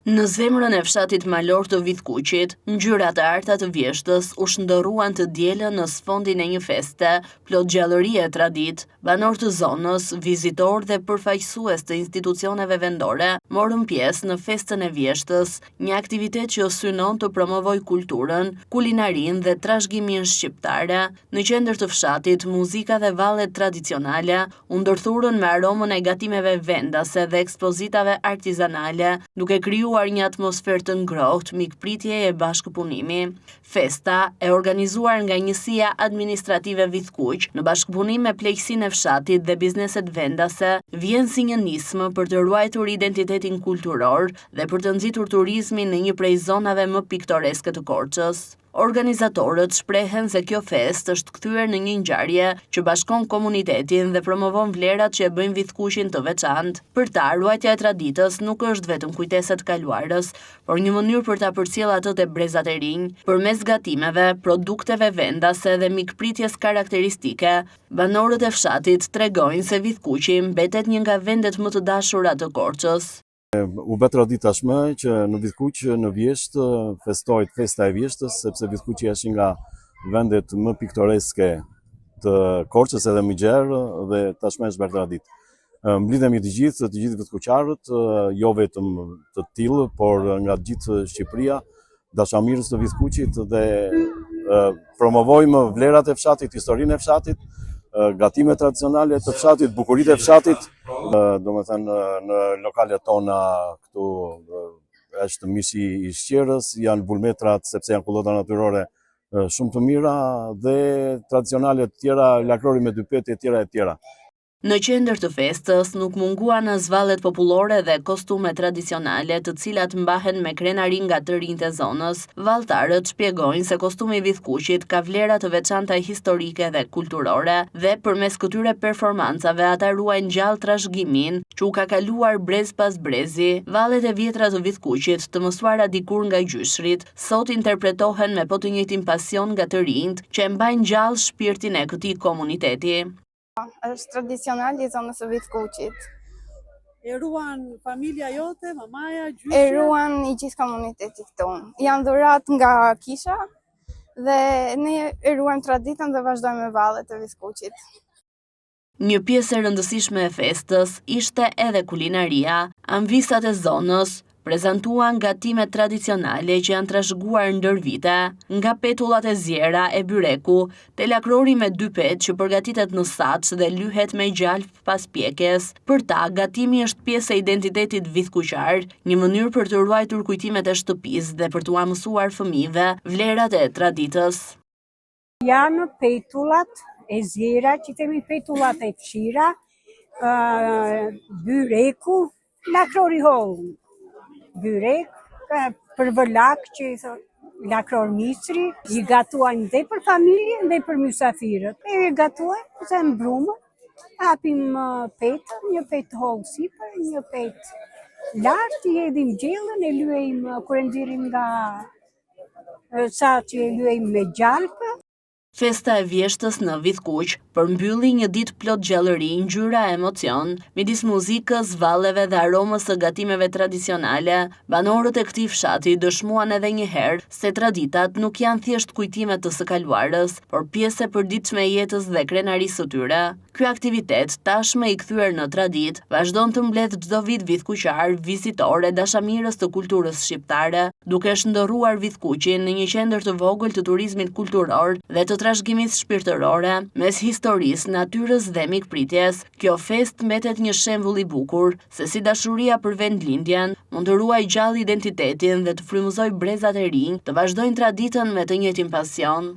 Në zemrën e fshatit malor të Vithkuqit, ngjyrat e arta të vjeshtës u shndërruan të dielën në sfondin e një feste plot gjallëri e traditë. Banorë të zonës, vizitorë dhe përfaqësues të institucioneve vendore morën pjesë në festën e vjeshtës, një aktivitet që synon të promovojë kulturën, kulinarinë dhe trashëgiminë shqiptare. Në qendër të fshatit, muzika dhe vallet tradicionale u ndërthurën me aromën e gatimeve vendase dhe ekspozitave artizanale, duke krijuar një atmosferë të ngrohtë mikpritjeje e bashkëpunimi. Festa, e organizuar nga Njësia Administrative Vithkuq, në bashkëpunim me pleqësinë e fshatit dhe bizneset vendase, vjen si një nismë për të ruajtur identitetin kulturor dhe për të nxitur turizmin në një prej zonave më piktoreske të Korçës. Organizatorët shprehen se kjo festë është kthyer në një ngjarje që bashkon komunitetin dhe promovon vlerat që e bëjnë Vithkuqin të veçantë. Për ta, ruajtja e traditës nuk është vetëm kujtesë e të kaluarës, por një mënyrë për ta përcjellë atë te brezat e rinj. Përmes gatimeve, produkteve vendase dhe mikpritjes karakteristike, banorët e fshatit tregojnë se Vithkuqi mbetet një nga vendet më të dashura të Korçës. U bë traditë tashmë që në Vithkuq në vjeshtë festohet festa e vjeshtës, sepse Vithkuqi është një nga vendet më piktoreske të Korçës edhe më gjerë dhe tashmë është bërë traditë. Mblidhemi të gjithë, të gjithë vithkuqarët, jo vetëm të tillë, por nga gjithë Shqipëria, dashamirës të Vithkuqit dhe promovojmë vlerat e fshatit, historinë e fshatit, gatimet tradicionale të fshatit, bukuritë e fshatit, domethënë në lokalet tona këtu është mishi i shqerës, janë bulmetrat sepse janë kullota natyrore shumë të mira dhe tradicionale të tjera, lakrori me dy petë e tjera e tjera. Në qendër të festës nuk munguan as vallet popullore dhe kostumet tradicionale, të cilat mbahen me krenari nga të rinjtë e zonës. Valltarët shpjegojnë se kostumi i Vithkuqit ka vlera të veçanta historike dhe kulturore dhe përmes këtyre performancave ata ruajnë gjallë trashëgiminë që u ka kaluar brez pas brezi. Vallet e vjetra të Vithkuqit, të mësuara dikur nga gjyshërit, sot interpretohen me po të njëjtin pasion nga të rinjtë që e mbajnë gjallë shpirtin e këtij komuniteti. Është tradicional i zonës së Vithkuqit. E ruan familja jote, mamaja, gjyshja? E ruan i gjithë komuniteti këtu. Janë dhuratë nga kisha dhe ne e ruajmë traditën dhe vazhdojmë me vallet e Vithkuqit. Një pjesë e rëndësishme e festës ishte edhe kulinaria. Amvisat e zonës prezantuan gatime tradicionale që janë trashëguar ndër vite, nga petullat e ziera e byreku, te lakrori me dy petë që përgatitet në saç dhe lyhet me gjalpë pas pjekjes. Për ta, gatimi është pjesë e identitetit vithkuqar, një mënyrë për të ruajtur kujtimet e shtëpisë dhe për t'ua mësuar fëmijëve vlerat e traditës. Janë petullat e ziera, që themi petullat e fshira, byreku, lakror i hollë, byrek, përvëlak që i thonë, lakror misri, i gatuajmë dhe për familjen dhe për mysafirët. E gatuajmë, zëmë brumën, hapim petën, një petë të hollë sipër, një petë lart, i hedhim gjellën, e lyejmë kur e nxjerrim nga Saçi e lyejmë me gjalpë. Festa e vjeshtës në Vithkuq përmbylli një ditë plot gjallëri, ngjyra e emocion. Midis muzikës, valleve dhe aromës së gatimeve tradicionale, banorët e këtij fshati dëshmuan edhe një herë se traditat nuk janë thjesht kujtime të së kaluarës, por pjesë e përditshme e jetës dhe krenarisë së tyre. Ky aktivitet, tashmë i kthyer në traditë, vazhdon të mbledhë çdo vit vithkuqarë, vizitorë e dashamirës të kulturës shqiptare, duke shndërruar Vithkuqin në një qendër të vogël të turizmit kulturor dhe të trashëgimisë shpirtërore. Mes historisë, natyrës dhe mikpritjes, kjo festë mbetet një shembull i bukur se si dashuria për vendlindjen mund të ruajë gjallë identitetin dhe të frymëzojë brezat e rinj të vazhdojnë traditën me të njëjtin pasion.